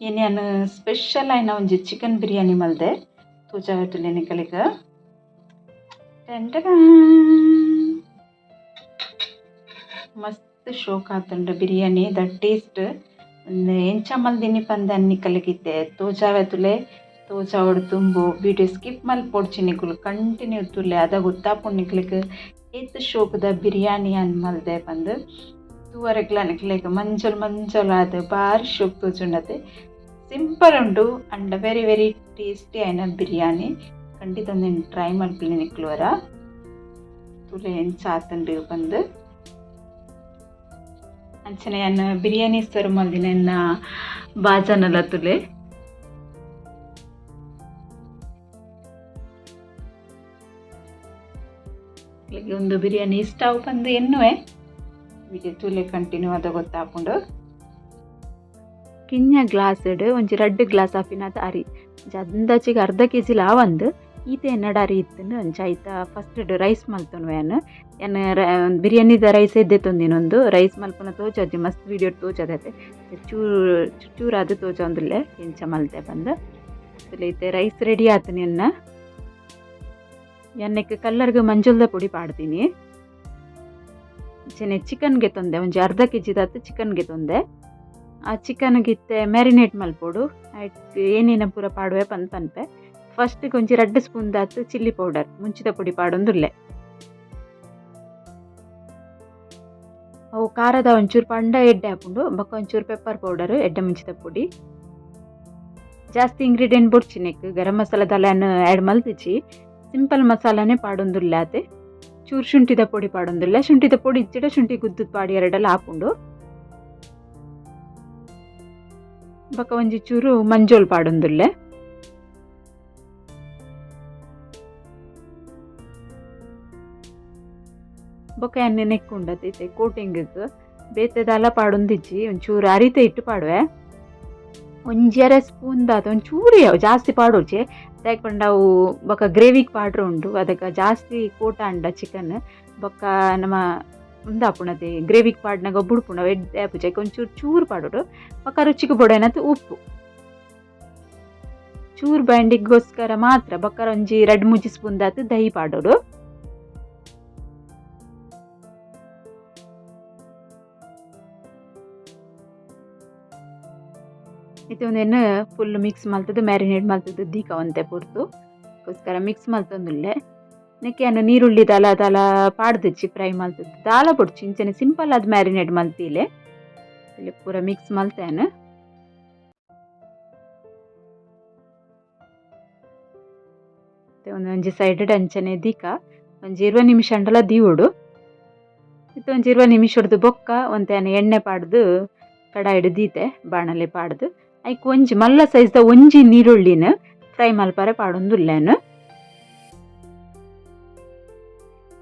ಇನಿ ಸ್ಪೆಷಲ್ ಆಯಿನ ಒಂಜಿ ಚಿಕನ್ ಬಿರಿಯಾನಿ ಮಲ್ದೆ ತೋಜಾವತ್ತುಲ್ಲೆ ನಿಕಲೆಗ್. ಮಸ್ತ್ ಶೋಕ್ ಆತುಂಡು ಬಿರಿಯಾನಿ ದ ಟೇಸ್ಟ್. ಎಂಚ ಮಲ್ದಿನಿ ಪಂದ್ ನಿಕಲೆಗ್ ಇತ್ತೆ ತೋಜಾವೆ ತುಲೆ. ತೋಜಾವೊಡು ದುಂಬು ವಿಡಿಯೋ ಸ್ಕಿಪ್ ಮಲ್ಪೊಡ್ಚಿ ನಿಕುಲು ಕಂಟಿನ್ಯೂ ತುಲೆ ಅದ ಗೊತ್ತಾಪುಂಡು ನಿಕಲೆಗ್ ಏತ್ ಶೋಕುದ ಬಿರಿಯಾನಿ ಯಾನ್ ಮಲ್ದೆ ಪಂದ್. ತೂವರೆಗ್ಲ ನಿಕಲೆಗ್ ಮಂಜೊಲು ಮಂಜೊಲಾದ್ ಬಾರಿ ಶೋಕ್ ತೋಜುಂಡತೆ. ಸಿಂಪಲ್ ಉಂಡು ಅಂಡ ವೆರಿ ವೆರಿ ಟೇಸ್ಟಿ ಆಯಿನ ಬಿರಿಯಾನಿ. ಖಂಡಿತ ಉಂದೆನ್ ಟ್ರೈ ಮಲ್ಪುಲೆ ನಿಕುಲು ಒರ. ತೂಲೆ ಎಂಚ ಆತುಂಡು ಪಂದ್. ಅಂಚನೆ ಯಾನ್ ಬಿರಿಯಾನಿ ಸರ್ವ್ ಮಲ್ದಿನ ಎನ್ನ ಬಾಜನಲ ತುಲೆ. ಒಂದು ಬಿರಿಯಾನಿ ಇಷ್ಟ ಆವು ಪಂದ್ ಎನ್ನುವೆ. ವಿಡಿಯೋ ತೂಲೆ ಕಂಟಿನ್ಯೂ ಆದ ಗೊತ್ತಾಪುಂಡು. ಕಿನ್ಯ ಗ್ಲಾಸ್ ಒಂಜಿ ರಡ್ಡ್ ಗ್ಲಾಸ್ ಆಪಿನಾತ್ ಅರಿ ಅಂದಾಜಿಗ್ ಅರ್ಧ ಕೆ ಜಿಲ ಆವಂದ್. ಈತೆ ಎನ್ನಡ ಅರಿ ಇತ್ತ್ಂಡ್ ಅಂಚ ಐತ ಫಸ್ಟ್ ರೈಸ್ ಮಲ್ತೊನುವೆ ಯಾನ್. ಯಾನ್ ಬಿರಿಯಾನಿದ ರೈಸ್ ಎದ್ದೆತೊಂದಿನ ಉಂದು ರೈಸ್ ಮಲ್ಪುನ ತೋಜಾಜಿ ಮಸ್ತ್ ವಿಡಿಯೋ ತೋಜಾದತೆ ಚೂರು ಚೂರಾದ್ ತೋಜೊಂದುಲ್ಲೆ ಎಂಚ ಮಲ್ತೆ ಪಂದ್. ಇತ್ತೆ ರೈಸ್ ರೆಡಿ ಆತುನಿ ಎನ್ನ. ಯಾನ್ ನೆಕ್ಕ್ ಕಲ್ಲರ್ಗ್ ಮಂಜೊಲ್ದ ಪೊಡಿ ಪಾಡ್ದಿನಿ. ಅಂಚನೆ ಚಿಕನ್ ಗೆತೊಂದೆ ಒಂಜಿ ಅರ್ಧ ಕೆ ಜಿದಾತ್ ಚಿಕನ್ ಗೆತೊಂದೆ. ಆ ಚಿಕನ್ ಇತ್ತೆ ಮ್ಯಾರಿನೇಟ್ ಮಲ್ಪೊಡು. ಐಕ್ ಏನೇನ ಪೂರ ಪಾಡುವೆ ಪಂದ್ ಪನ್ಪೆ. ಫಸ್ಟ್ ಒಂಜಿ ರಡ್ಡ್ ಸ್ಪೂನ್ ದಾತ್ ಚಿಲ್ಲಿ ಪೌಡರ್ ಮುಂಚಿದ ಪೊಡಿ ಪಾಡೊಂದುಲ್ಲೆ. ಅವು ಖಾರದ ಒಂಚೂರು ಪಂಡ ಎಡ್ಡೆ ಆಪುಂಡು. ಬೊಕ ಒಂಚೂರು ಪೆಪ್ಪರ್ ಪೌಡರ್ ಎಡ್ಡೆ ಮುಂಚಿದ ಪೊಡಿ. ಜಾಸ್ತಿ ಇಂಗ್ರೀಡಿಯೆಂಟ್ ಬೊಡ್ಚಿ ನೆಕ್ಕ್ ಗರಂ ಮಸಾಲ ದಾಲ ಯಾನ್ ಆ್ಯಡ್ ಮಲ್ತಿಜಿ. ಸಿಂಪಲ್ ಮಸಾಲನೆ ಪಾಡೊಂದುಲ್ಲೆ ಆತೆ. ಚೂರು ಶುಂಠಿದ ಪೊಡಿ ಪಾಡೊಂದುಲ್ಲೆ. ಶುಂಠಿದ ಪೊಡಿ ಇಜ್ಜಿಡ ಶುಂಠಿ ಗುದ್ದುದು ಪಾಡಿಯೆರಡಲ ಆಪುಂಡು. ಬೊಕ ಒಂಜಿ ಚೂರು ಮಂಜೊಲ್ ಪಾಡೊಂದುಲ್ಲೆ. ಬೊಕ ಯಾನ್ ನೆಕ್ಕ್ ಉಂಡತೆ ಇತ್ತೆ ಕೋಟಿಂಗ್ ಬೇತೆ ದಾಲ ಪಾಡೊಂದಿಜ್ಜಿ ಒಂಚೂರು ಅರಿತ ಇಟ್ಟು ಪಾಡುವೆ. ಒಂಜಿ ಅರೆ ಸ್ಪೂನ್ ದಾತ್ ಒಂಚೂರು ಜಾಸ್ತಿ ಪಾಡೊಡ್ಚಿ. ದಾಯೆ ಪಂಡ ಅವು ಬೊಕ ಗ್ರೇವಿಗ್ ಪಾಡ್ರೆ ಉಂಡು ಅದಕ್ಕ ಜಾಸ್ತಿ ಕೋಟ ಆಂಡ ಚಿಕನ್ ಬೊಕ ನಮ ಉಂದಾಪುಂಡು ಗ್ರೇವಿಗ್ ಪಾಡ್ನಗ ಬುಡ್ಪುಂಡು ಅವು ಎಡ್ಡೆ ಆಪುಜಿ ಐಕ್ ಒಂಚೂರು ಚೂರು ಪಾಡೊಡು. ಬೊಕ ರುಚಿಗ್ ಬೋಡಾಯಿನಾತ್ ಉಪ್ಪು. ಚೂರು ಬೈಂಡಿಂಗ್ಗೋಸ್ಕರ ಮಾತ್ರ ಬೊಕ ಒಂಜಿ ರಡ್ಡ್ ಮೂಜಿ ಸ್ಪೂನ್ ದಾತ್ ದಹಿ ಪಾಡೊಡು. ಇತ್ತೆ ಉಂದೆನ್ ಫುಲ್ ಮಿಕ್ಸ್ ಮಲ್ತುದು ಮ್ಯಾರಿನೇಟ್ ಮಲ್ತುದು ದೀಕ ಒಂತೆ ಪೊರ್ತು ಗೋಸ್ಕರ ಮಿಕ್ಸ್ ಮಲ್ತೊಂದುಲ್ಲೆ. ನೆಕ್ಕೆ ಯಾನ್ ನೀರುಳ್ಳಿ ದಾಲ ದಾಲ ಪಾಡ್ದಿಜ್ಜಿ ಫ್ರೈ ಮಲ್ತುದು ದಾಲ ಬೊಡ್ಚಿ ಇಂಚನೆ ಸಿಂಪಲ್ ಆದ್ ಮ್ಯಾರಿನೇಟ್ ಮಲ್ತಿಲೆ. ಪೂರ ಮಿಕ್ಸ್ ಮಲ್ತೆ ಯಾನ್. ಒಂಜಿ ಸೈಡ್ ಅಂಚನೆ ದೀಕ ಒಂಜಿ 20 ನಿಮಿಷ ಅಂಡಲ ದೀವೊಡು. ಇತ್ತೆ ಒಂಜಿ 20 ನಿಮಿಷಡ್ದು ಬೊಕ್ಕ ಒಂತೆ ಯಾನ್ ಎಣ್ಣೆ ಪಾಡ್ದು ಕಡಾಯಿಡ್ ದೀತೆ ಬಾಣಲೆ ಪಾಡ್ದು ಐಕ್ ಒಂಜಿ ಮಲ್ಲ ಸೈಜ್ದ ಒಂಜಿ ನೀರುಳ್ಳಿನ್ ಫ್ರೈ ಮಲ್ಪರೆ ಪಾಡೊಂದುಲ್ಲೆ ಯಾನ್.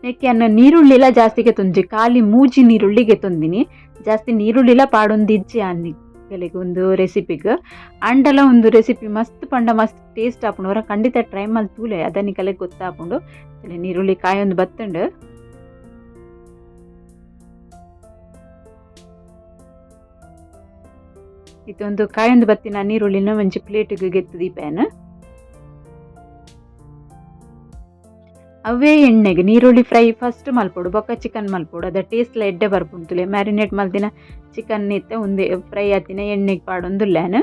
ನೆಕ್ಕೆ ಯಾನ್ ನೀರುಳ್ಳಿಲ ಜಾಸ್ತಿ ಗೆತೊಂಜಿ ಖಾಲಿ ಮೂಜಿ ನೀರುಳ್ಳಿ ಗೆತೊಂದಿನಿ. ಜಾಸ್ತಿ ನೀರುಳ್ಳಿಲ ಪಾಡೊಂದಿಜ್ಜಿ ಯಾನ್ ನಿಕಲೆಗ್ ಒಂದು ರೆಸಿಪಿಗ್. ಆಂಡಲ ಒಂದು ರೆಸಿಪಿ ಮಸ್ತ್ ಪಂಡ ಮಸ್ತ್ ಟೇಸ್ಟ್ ಆಪುಂಡು. ಒರ ಖಂಡಿತ ಟ್ರೈ ಮಲ್ತೂಲೆ ಅದ ನಿಕಲೆಗ್ ಗೊತ್ತಾಪುಂಡು. ನೀರುಳ್ಳಿ ಕಾಯೊಂದು ಬತ್ತುಂಡು. ಇತ್ತೊಂದು ಕಾಯೊಂದು ಬತ್ತಿನ ನೀರುಳ್ಳಿನ ಒಂಜಿ ಪ್ಲೇಟ್ಗ್ ಗೆತ್ತ್ ದೀಪೇನ್. ಅವೇ ಎಣ್ಣೆಗ್ ನೀರುಳ್ಳಿ ಫ್ರೈ ಫಸ್ಟ್ ಮಲ್ಪೊಡು ಬೊಕ್ಕ ಚಿಕನ್ ಮಲ್ಪೊಡು. ಅದ ಟೇಸ್ಟ್ ಲ ಎಡ್ಡೆ ಬರ್ಪುಂಡು ತೂಲೆ. ಮ್ಯಾರಿನೇಟ್ ಮಲ್ದಿನ ಚಿಕನ್ ಇತ್ತೆ ಉಂದೆ ಫ್ರೈ ಆತಿನ ಎಣ್ಣೆಗ್ ಪಾಡೊಂದುಲ್ಲೆ ಯಾನ್.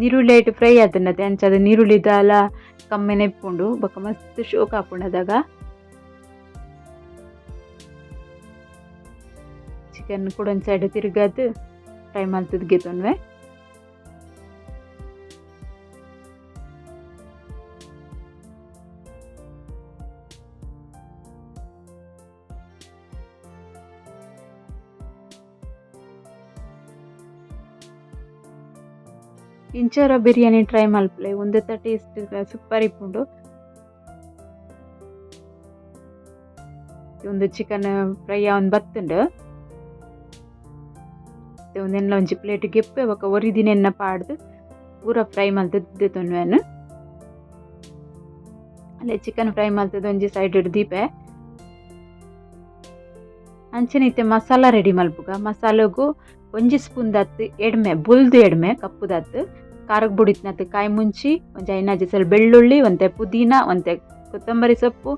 ನೀರುಳ್ಳಿ ಐಟ್ ಫ್ರೈ ಆತುಂಡತೆ ಅಂಚಾದ್ ನೀರುಳ್ಳಿ ದಾಲ ಕಮ್ಮೆನೆ ಇಪ್ಪುಂಡು ಬೊಕ ಮಸ್ತ್ ಶೋಕ್ ಆಪುಂಡು ಅದಗ. ಚಿಕನ್ ಕುಡ ಒಂಜಿ ಸೈಡ್ ತಿರ್ಗಾದ್ ಫ್ರೈ ಮಲ್ತುದು ಗೆತೊನ್ವೆ. ಇಂಚರ ಬಿರಿಯಾನಿ ಟ್ರೈ ಮಲ್ಪುಲೆ ಉಂದೆತ ಟೇಸ್ಟ್ ಸೂಪರ್ ಇಪ್ಪುಂಡು. ಉಂದು ಚಿಕನ್ ಫ್ರೈ ಆವೊಂದು ಬತ್ತುಂಡು. ಉಂದೆನ್ಲ ಒಂಜಿ ಪ್ಲೇಟ್ ಗೆಪ್ಪೆ ಬೊಕ ಒರಿದಿನೆನ್ನ ಪಾಡ್ದ್ ಪೂರ ಫ್ರೈ ಮಲ್ತುದು ದೆತೊನ್ವೆ ಯಾನ್. ಅಲ್ಲೇ ಚಿಕನ್ ಫ್ರೈ ಮಲ್ತುದು ಒಂಜಿ ಸೈಡ್ ಡ್ ದೀಪೆ. ಅಂಚನೆ ಇತ್ತೆ ಮಸಾಲ ರೆಡಿ ಮಲ್ಪುಗ. ಮಸಾಲೆಗು ಒಂಜಿ ಸ್ಪೂನ್ ದಾತ್ ಎಡ್ಮೆ, ಬೊಲ್ದು ಎಡ್ಮೆ ಕಪ್ಪುದಾತ್, ಖಾರಗ್ ಬುಡಿತ್ನತ್ ಕಾಯಿ ಮುಂಚಿ, ಒಂಜಿ ಐನಾಜಿ ಸಲ ಬೆಳ್ಳುಳ್ಳಿ, ಒಂತೆ ಪುದೀನ, ಒಂತೆ ಕೊತ್ತಂಬರಿ ಸೊಪ್ಪು,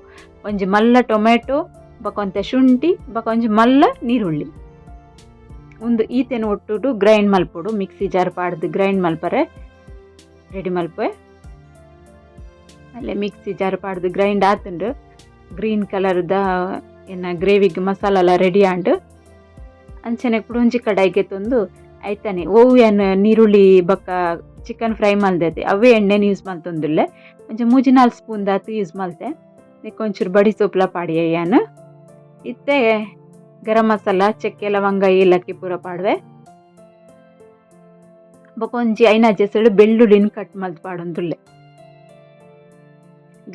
ಒಂಜಿ ಮಲ್ಲ ಟೊಮೆಟೊ, ಬೊಕ ಒಂತೆ ಶುಂಠಿ, ಬೊಕ ಒಂಜಿ ಮಲ್ಲ ನೀರುಳ್ಳಿ. ಉಂದು ಈತೆನ್ ಒಟ್ಟುಡು ಗ್ರೈಂಡ್ ಮಲ್ಪೊಡು. ಮಿಕ್ಸಿ ಜಾರ್ ಪಾಡ್ದು ಗ್ರೈಂಡ್ ಮಲ್ಪರೆ ರೆಡಿ ಮಲ್ಪೆ. ಅಲ್ಲೇ ಮಿಕ್ಸಿ ಜಾರ್ ಪಾಡ್ದು ಗ್ರೈಂಡ್ ಆತುಂಡು. ಗ್ರೀನ್ ಕಲರ್ದ ಎನ್ನ ಗ್ರೇವಿಗ್ ಮಸಾಲೆಲ ರೆಡಿ ಆಂಡ್. ಅಂಚನೆ ಕುಡೊಂಜಿ ಕಡಾಯಿಗೆ ತೊಂದು ಐತಾನೆ ಓವು ಏನ್ ನೀರುಳ್ಳಿ ಬೊಕ್ಕ ಚಿಕನ್ ಫ್ರೈ ಮಲ್ದೆತೆ ಅವೇ ಎಣ್ಣೆನ್ ಯೂಸ್ ಮಲ್ತೊಂದುಲ್ಲೆ. ಒಂಜಿ ಮೂಜಿ ನಾಲ್ ಸ್ಪೂನ್ ದಾತ್ ಯೂಸ್ ಮಲ್ತೆ. ನೆಕ್ ಒಂಚೂರು ಬಡಿ ಸೊಪ್ಪುಲ ಪಾಡಿಯೆ ಯಾನ್. ಇತ್ತೆ ಗರಂ ಮಸಾಲ, ಚಕ್ಕೆ, ಲವಂಗ, ಏಲಕ್ಕಿ ಪೂರ ಪಾಡುವೆ. ಬೊಕ ಒಂಜಿ ಐನಾಜಿ ಎಸಳು ಬೆಳ್ಳುಳ್ಳಿನ್ ಕಟ್ ಮಲ್ತ್ ಪಾಡೊಂದುಲ್ಲೆ.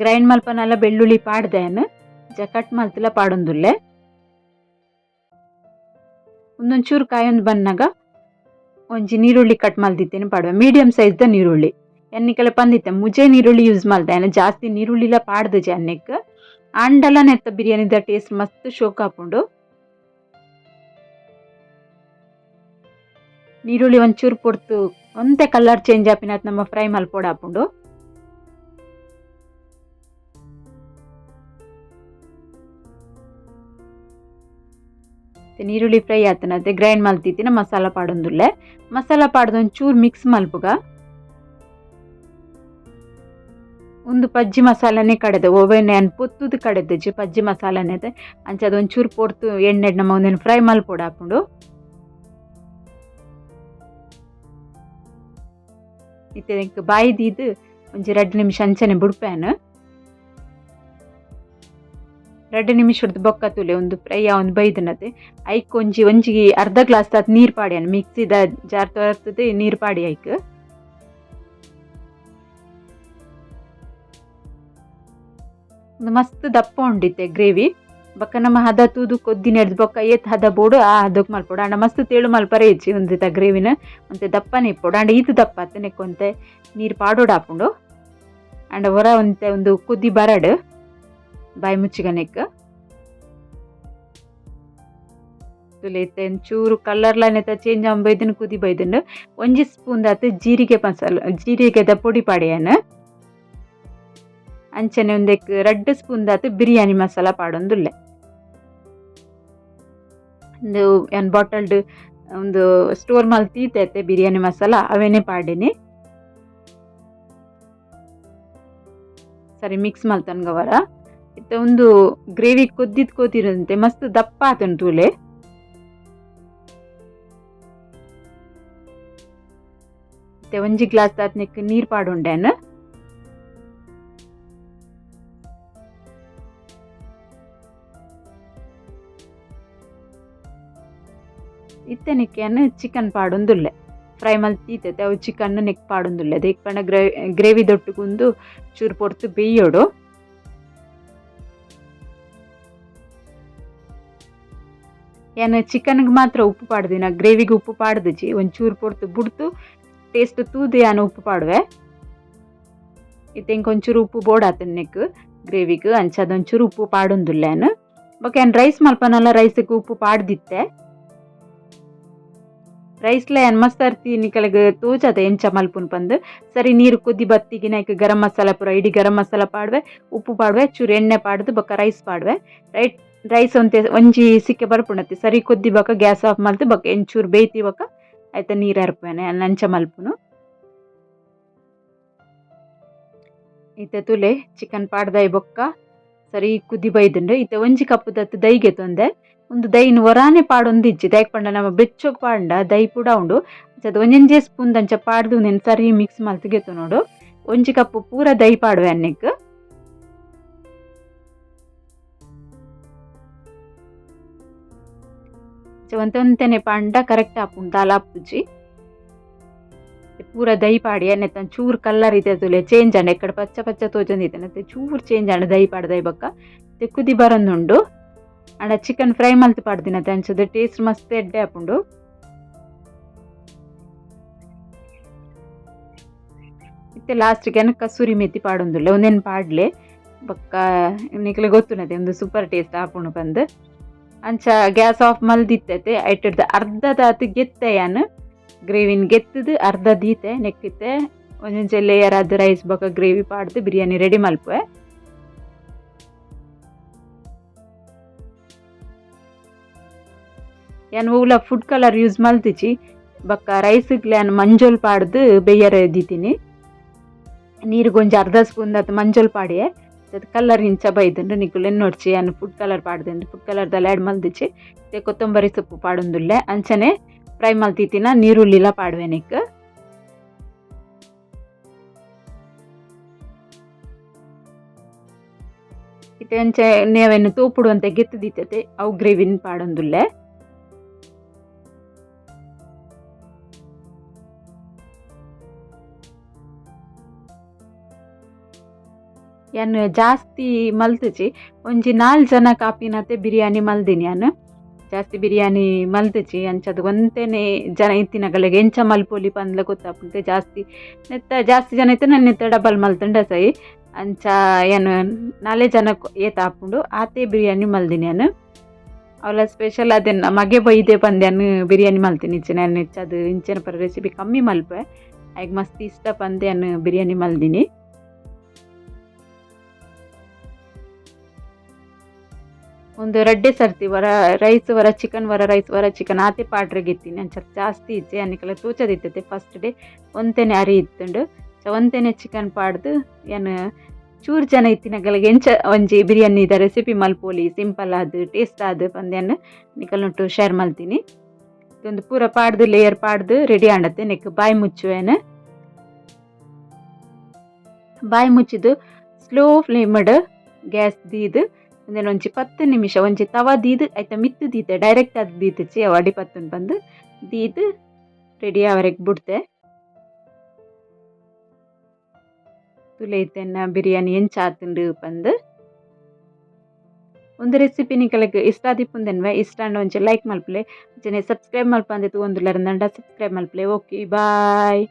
ಗ್ರೈಂಡ್ ಮಲ್ಪನಲ ಬೆಳ್ಳುಳ್ಳಿ ಪಾಡ್ದೆ ಯಾನ್. ಕಟ್ ಮಲ್ತ್ಲ ಪಾಡೊಂದುಲ್ಲೆ. ಒಂದೊಂಚೂರು ಕಾಯೊಂದು ಬನ್ನಗ ಒಂಜಿ ನೀರುಳ್ಳಿ ಕಟ್ ಮಲ್ದಿತ್ತೇನೆ ಪಾಡುವೆ. ಮೀಡಿಯಂ ಸೈಜ್ದ ನೀರುಳ್ಳಿ. ಎನ್ನಿಕಲೆ ಪಂದಿತ್ತೆ ಮುಜೆ ನೀರುಳ್ಳಿ ಯೂಸ್ ಮಲ್ತೆ ಯಾನ್ ಜಾಸ್ತಿ ನೀರುಳ್ಳಿಲ ಪಾಡ್ದಿಜಿ ಅನ್ನೆಕ್. ಆಂಡಲ ನೆತ್ತ ಬಿರಿಯಾನಿದ ಟೇಸ್ಟ್ ಮಸ್ತ್ ಶೋಕ್ ಆಪುಂಡು. ನೀರುಳ್ಳಿ ಒಂಚೂರು ಪೊರ್ತು ಒಂತೆ ಕಲರ್ ಚೇಂಜ್ ಆಪಿನಾತ್ ನಮ್ಮ ಫ್ರೈ ಮಲ್ಪೊಡಾಪುಂಡು. ನೀರುಳ್ಳಿ ಫ್ರೈ ಆತನತೆ ಗ್ರೈಂಡ್ ಮಲ್ತಿತ್ತಿನ ಮಸಾಲ ಪಾಡೊಂದುಲ್ಲೆ. ಮಸಾಲ ಪಾಡ್ದು ಒಂಚೂರು ಮಿಕ್ಸ್ ಮಲ್ಪುಗ. ಉಂದು ಪಜ್ಜಿ ಮಸಾಲನೆ ಕಡೆದ ಒವ್ವೆನೆ ಯಾನ್ ಪೊತ್ತುದು ಕಡೆದಿಜ್ಜಿ ಪಜ್ಜಿ ಮಸಾಲನೆ ಅಂಚ ಅದು ಒಂಚೂರು ಪೊರ್ತು ಎಣ್ಣೆಡ್ ನಮ ಉಂದೆನ್ ಫ್ರೈ ಮಲ್ಪೊಡಾಪುಂಡು. ಇತ್ತೆ ಎಂಕ್ ಬಾಯಿ ದೀದ್ ಒಂಜಿ ರಡ್ಡ್ ನಿಮಿಷ ಅಂಚನೆ ಬುಡ್ಪೇನ್. ರಡ್ಡ್ ನಿಮಿಷಡ್ದು ಬೊಕ್ಕ ತೂಲೆ ಉಂದು ಫ್ರೈ ಆವೊಂದು ಬೈದನತೆ. ಐಕ್ ಒಂಜಿ ಒಂಜಿ ಅರ್ಧ ಗ್ಲಾಸ್ ದಾತ್ ನೀರ್ ಪಾಡ್ಯಾನ್. ಮಿಕ್ಸಿದ ಜಾರ್ ತೊರ್ತುದು ನೀರ್ ಪಾಡಿ ಐಕ್. ಉಂದು ಮಸ್ತ್ ದಪ್ಪ ಉಂಡಿತ್ತೆ ಗ್ರೇವಿ. ಬೊಕ್ಕ ನಮ್ಮ ಹದ ತೂದು ಕೊದ್ದಿನೆಡ್ದ್ ಬೊಕ್ಕ ಏತ್ ಹದ ಬೋಡು ಆ ಹದಕ್ ಮಲ್ಪೊಡು. ಆಂಡ ಮಸ್ತ್ ತೆಳು ಮಲ್ಪರೆ ಇಜ್ಜಿ ಉಂದೆತ ಗ್ರೇವಿನ ಒಂತೆ ದಪ್ಪನೆ ಇಪ್ಪೊಡು. ಆಂಡ ಈತ್ ದಪ್ಪ ಅತ್ತ್ ನೆಕ್ ಒಂತೆ ನೀರ್ ಪಾಡೊಡಾಪುಂಡು. ಆಂಡ ಒರ ಒಂತೆ ಉಂದು ಕೊದ್ದಿ ಬರಡ್ ಬಾಯಿ ಮುಚ್ಚಿಗನೆಕ್. ತೂಲೆ ಇತ್ತೆ ಒಂಚೂರು ಕಲರ್ಲ ನೆತ್ತ ಚೇಂಜ್ ಆವೊಂದು ಬೈದ್ಂಡ್ ಕುದಿ ಬೈದ್ಂಡ್. ಒಂಜಿ ಸ್ಪೂನ್ ದಾತ್ ಜೀರಿಗೆ ಮಸಾಲ ಜೀರಿಗೆದ ಪೊಡಿ ಪಾಡ್ಯಾನ್. ಅಂಚನೆ ಉಂದೆಕ್ ರಡ್ಡ್ ಸ್ಪೂನ್ ದಾತ್ ಬಿರಿಯಾನಿ ಮಸಾಲ ಪಾಡೊಂದುಲ್ಲೆ. ಉಂದು ಯಾನ್ ಬಾಟಲ್ಡ್ ಉಂದು ಸ್ಟೋರ್ ಮಲ್ತ್ ದೀತೆ ಬಿರಿಯಾನಿ ಮಸಾಲ ಅವೆನೆ ಪಾಡಿನಿ. ಸರಿ ಮಿಕ್ಸ್ ಮಲ್ತೊನ್ಗ ವರ. ಇತ್ತೆ ಉಂದು ಗ್ರೇವಿ ಕೊದ್ದಿದ್ ಕೊದಿರಂತೆ ಮಸ್ತ್ ದಪ್ಪ ಆತುಂಡು ತೂಲೆ. ಇತ್ತೆ ಒಂಜಿ ಗ್ಲಾಸ್ ದಾತ್ ನೆಕ್ ನೀರ್ ಪಾಡೊಂಡೆ ಯಾನ್. ಇತ್ತೆ ನೆಕ್ ಯಾನ್ ಚಿಕನ್ ಪಾಡೊಂದುಲ್ಲೆ. ಫ್ರೈ ಮಲ್ತ್ ದೀತೆ ಅವು ಚಿಕನ್ ನೆಕ್ ಪಾಡೊಂದುಲ್ಲೆ. ದೇಕ್ ಪಂಡ ಗ್ರೇವಿ ದೊಟ್ಟುಗು ಉಂದು ಚೂರು ಪೊರ್ತು ಬೇಯೋಡು. ಯಾನ್ ಚಿಕನ್ಗ್ ಮಾತ್ರ ಉಪ್ಪು ಪಾಡ್ದಿನ, ಗ್ರೇವಿಗ್ ಉಪ್ಪು ಪಾಡ್ದಿಜಿ. ಒಂಚೂರು ಪೊರ್ತು ಬುಡ್ದು ಟೇಸ್ಟ್ ತೂದು ಯಾನ್ ಉಪ್ಪು ಪಾಡುವೆ. ಇತ್ತೆ ಎಂಕ್ ಒಂಚೂರು ಉಪ್ಪು ಬೋಡಾತುಂಡು ನೆಕ್ ಗ್ರೇವಿಗ್ ಅಂಚಾದ್ ಒಂಚೂರು ಉಪ್ಪು ಪಾಡೊಂದುಲ್ಲೆ ಯಾನ್. ಬೊಕ ಯಾನ್ ರೈಸ್ ಮಲ್ಪನಲ ರೈಸ್ಗ್ ಉಪ್ಪು ಪಾಡ್ದಿತ್ತೆ. ರೈಸ್ಲ ಯಾನ್ ಮಸ್ತ್ ಅರ್ತಿ ನಿಕಲೆಗ್ ತೋಜಾದ ಎಂಚ ಮಲ್ಪುನು ಪಂದ್. ಸರಿ ನೀರು ಕೊದಿ ಬತ್ತಿಗಿನ ಐಕ್ ಗರಂ ಮಸಾಲ ಪೂರ ಇಡೀ ಗರಂ ಮಸಾಲ ಪಾಡುವೆ, ಉಪ್ಪು ಪಾಡುವೆ, ಚೂರು ಎಣ್ಣೆ ಪಾಡ್ದು ಬೊಕ ರೈಸ್ ಪಾಡುವೆ. ರೈಸ್ ಒಂತೆ ಒಂಜಿ ಸಿಕ್ಕೆ ಬರ್ಪುಂಡತ್ತೆ ಸರಿ ಕೊದ್ದಿ ಬೊಕ ಗ್ಯಾಸ್ ಆಫ್ ಮಲ್ತ್ ಬೊಕ ಎಂಚೂರು ಬೇಯ್ತಿ ಬೊಕ ಐತ ನೀರ್ ಅರ್ಪುವೆನೆ ಯಾನ್ ಅಂಚ ಮಲ್ಪುನು. ಇತ್ತೆ ತೂಲೆ ಚಿಕನ್ ಪಾಡ್ದಾಯಿ ಬೊಕ್ಕ ಸರಿ ಕುದಿ ಬೈದುಂಡು. ಇತ್ತೆ ಒಂಜಿ ಕಪ್ ದತ್ ದೈ ಗೆತೊಂದೆ. ಉಂದು ದೈನ್ ಒರಾನೆ ಪಾಡೊಂದಿಜ್ಜಿ ದಾಯೆಗ್ ಪಂಡ ನಮ ಬೆಚ್ಚೊಗ್ ಪಾಡ್ಂಡ ದೈ ಪೂರ ಉಂಡು. ಅಂಚಾದ್ ಒಂಜೊಂಜೇ ಸ್ಪೂನ್ ದಂಚ ಪಾಡ್ದು ಉಂದೆನ್ ಸರಿ ಮಿಕ್ಸ್ ಮಲ್ತ್ ಗೆತೊನೊಡು. ಒಂಜಿ ಕಪ್ ಪೂರ ದೈ ಪಾಡುವೆ ನೆಕ್ಕ್. ಒಂತೆ ಒಂತೆನೆ ಪಾಂಡ ಕರೆಕ್ಟ್ ಆಪುಂಡು ದಾಲ ಆಪುಜಿ. ಪೂರ ದೈ ಪಾಡಿ ನೆತ್ತ ಚೂರು ಕಲರ್ ಇತ್ತೆ ತೂಲೆ ಚೇಂಜ್ ಆಂಡ್ ಎಕ್ಕಡ ಪಚ್ಚ ಪಚ್ಚ ತೋಜೊಂದಿತ್ತೆ ಚೂರು ಚೇಂಜ್ ಆಂಡ್ ದೈ ಪಾಡ್ದಾಯಿ ಬೊಕ್ಕ ಕುದಿ ಬರೊಂದುಂಡು. ಆಂಡ ಚಿಕನ್ ಫ್ರೈ ಮಲ್ತ್ ಪಾಡ್ದಿನತೆ ಅಂಚದ ಟೇಸ್ಟ್ ಮಸ್ತ್ ಎಡ್ಡೆ ಆಪುಂಡು. ಇತ್ತೆ ಲಾಸ್ಟ್ ಗ್ ಯಾನ್ ಕಸೂರಿ ಮೇಥಿ ಪಾಡೊಂದುಲ್ಲೆ ಉಂದೆನ್ ಪಾಡ್ಲೆ ಬೊಕ್ಕ ನಿಕ್ಲೆಗ್ ಗೊತ್ತುಂಡತೆ ಉಂದು ಸೂಪರ್ ಟೇಸ್ಟ್ ಆಪುಂಡು ಪಂದ್. ಅಂಚ ಗ್ಯಾಸ್ ಆಫ್ ಮಲ್ದಿತ್ತತೆ ಐಟರ್ದ ಅರ್ಧದಾತ್ ಗೆತ್ತೆ ಯಾನ್ ಗ್ರೇವಿನ್ ಗೆತ್ತದು ಅರ್ಧ ದೀತೆ ನೆಕ್ಕಿತ್ತೆ ಒಂಜೊಂಜೆ ಲೇಯರ್ ಆದ್ ರೈಸ್ ಬೊಕ ಗ್ರೇವಿ ಪಾಡ್ದು ಬಿರಿಯಾನಿ ರೆಡಿ ಮಲ್ಪುವೆ. ಯಾನ್ ಒವ್ಲ food colour use ಮಲ್ತಿಜಿ ಬೊಕ ರೈಸ್ಗ್ಲ ಯಾನ್ ಮಂಜೊಲ್ ಪಾಡ್ದು ಬೇಯರೆ ದೀತಿನಿ. ನೀರುಗೊಂಜಿ ಒಂಜಿ ಅರ್ಧ ಸ್ಪೂನ್ ದಾತ್ ಮಂಜೊಲ್ ಪಾಡಿಯೆ ಕಲರ್ ಇಂಚ ಬೈದುಂಡು ನಿಕುಲು ಎನ್ನೊಡ್ಚಿ ಯಾನ್ ಫುಡ್ ಕಲರ್ ಪಾಡ್ದುಂಡು ಫುಡ್ ಕಲರ್ ದಾಲ ಆ್ಯಡ್ ಮಲ್ದಿಜಿ. ಕೊತ್ತಂಬರಿ ಸೊಪ್ಪು ಪಾಡೊಂದುಲ್ಲೆ ಅಂಚನೆ ಫ್ರೈ ಮಲ್ತಿತ್ತಿನ ನೀರುಳ್ಳಿಲ ಪಾಡುವೆ ನೆಕ್ಕ್. ಇತ್ತೆ ಅಂಚೆ ನೇವೆನ್ ತೋಪುಡು ಅಂತ ಗೆತ್ತು ದೀತತೆ ಅವು ಗ್ರೇವಿನ್ ಪಾಡೊಂದುಲ್ಲೆ. ಯಾನ್ ಜಾಸ್ತಿ ಮಲ್ತಿಜಿ ಒಂಜಿ 4 ಜನ ಕಾಪಿನತೆ ಬಿರಿಯಾನಿ ಮಲ್ದಿನಿ ಯಾನ್. ಜಾಸ್ತಿ ಬಿರಿಯಾನಿ ಮಲ್ತಿಜಿ ಅಂಚದ ಒಂತೆನೆ ಜನ ಇತ್ತಿನಗಲೆಗ್ ಎಂಚ ಮಲ್ಪೊಲಿ ಪಂದ್ಲ ಗೊತ್ತಾಪುಂಡು. ಜಾಸ್ತಿ ನೆತ್ತ ಜಾಸ್ತಿ ಜನ ಇತ್ತೆ ನೆತ್ತ ಡಬಲ್ ಮಲ್ತುಂಡ ಸೈ. ಅಂಚ ಯಾನ್ 4 ಜನ ಏತ್ ಆಪುಂಡು ಆತೆ ಬಿರಿಯಾನಿ ಮಲ್ದಿನಿ ಯಾನ್. ಅವಲ ಸ್ಪೆಷಲ್ ಅದನ್ನ ಮಗೆ ಬೈದೆ ಪಂದ್ ಯಾನ್ ಬಿರಿಯಾನಿ ಮಲ್ತಿನಿ ಇಚ್ಚಿನ ಯಾನ್ ಹೆಚ್ಚದು ಇಂಚಿನ ಪರ ರೆಸಿಪಿ ಕಮ್ಮಿ ಮಲ್ಪೆ ಆಯ್ಗ್ ಮಸ್ತ್ ಇಷ್ಟ ಪಂದ್ ಯಾನ್ ಬಿರಿಯಾನಿ ಮಲ್ದಿನಿ. ಒಂದು ರಡ್ಡೆ ಸರ್ತಿ ವರ ರೈಸ್ ವರ ಚಿಕನ್ ವರ ರೈಸ್ ವರ ಚಿಕನ್ ಆತೆ ಪಾಡ್ರೆಗ್ ಇತ್ತೀನಿ ಅಂಚ ಜಾಸ್ತಿ ಇಜ್ಜಿ ಅನಿಕಲ ತೂಚದಿತ್ತತೆ ಫಸ್ಟ್ ಡೇ ಒಂತೆನೆ ಅರಿ ಇತ್ತುಂಡು. ಒಂತೆನೆ ಚಿಕನ್ ಪಾಡ್ದು ಯಾನ್ ಚೂರು ಜನ ಇತ್ತಿನಗಲಿಗೆ ಎಂಚ ಒಂಜಿ ಬಿರಿಯಾನಿದ ರೆಸಿಪಿ ಮಲ್ಪೊಲಿ ಸಿಂಪಲ್ ಆದ್ ಟೇಸ್ಟ್ ಆದ್ ಪಂದ್ ಯಾನ್ ನಿಕಲ್ನೊಟ್ಟು ಶೇರ್ ಮಲ್ತೀನಿ. ಇದೊಂದು ಪೂರ ಪಾಡ್ದು ಲೇಯರ್ ಪಾಡ್ದು ರೆಡಿ ಆಂಡತೆ ನೆಕ್ ಬಾಯಿ ಮುಚ್ಚುವೇನು. ಬಾಯಿ ಮುಚ್ಚಿದು ಸ್ಲೋ ಫ್ಲೇಮ್ಡ್ ಗ್ಯಾಸ್ ದೀದ್ ಉಂದೆನ್ ಒಂಜಿ 10 ನಿಮಿಷ ಒಂಜಿ ತವ ದೀದ್ ಐತ ಮಿತ್ತ್ ದೀತೆ ಡೈರೆಕ್ಟ್ ಆದ್ ದೀತಿಚಿ ಅವು ಅಡಿ ಪತ್ತುನ್ ಪಂದ್ ದೀದ್ ರೆಡಿ ಆವರೆಗ್ ಬುಡ್ತೆ. ತೂಲೆ ಇತ್ತೆನ್ನ ಬಿರಿಯಾನಿ ಎಂಚ ಆತುಂಡು ಪಂದ್. ಒಂದು ರೆಸಿಪಿ ನಿಕಲೆಗ್ ಇಷ್ಟ ಆದಿಪ್ಪುಂದೆನ್ವೆ ಇಷ್ಟ ಆಂಡ ಒಂಜಿ ಲೈಕ್ ಮಲ್ಪುಲೆ ಅಂಚನೆ ಸಬ್ಸ್ಕ್ರೈಬ್ ಮಲ್ಪಂದೆ ತೂವೊಂದುಲ್ಲೆರ್ ಅಂಡ ಸಬ್ಸ್ಕ್ರೈಬ್ ಮಲ್ಪುಲೆ. Okay bye.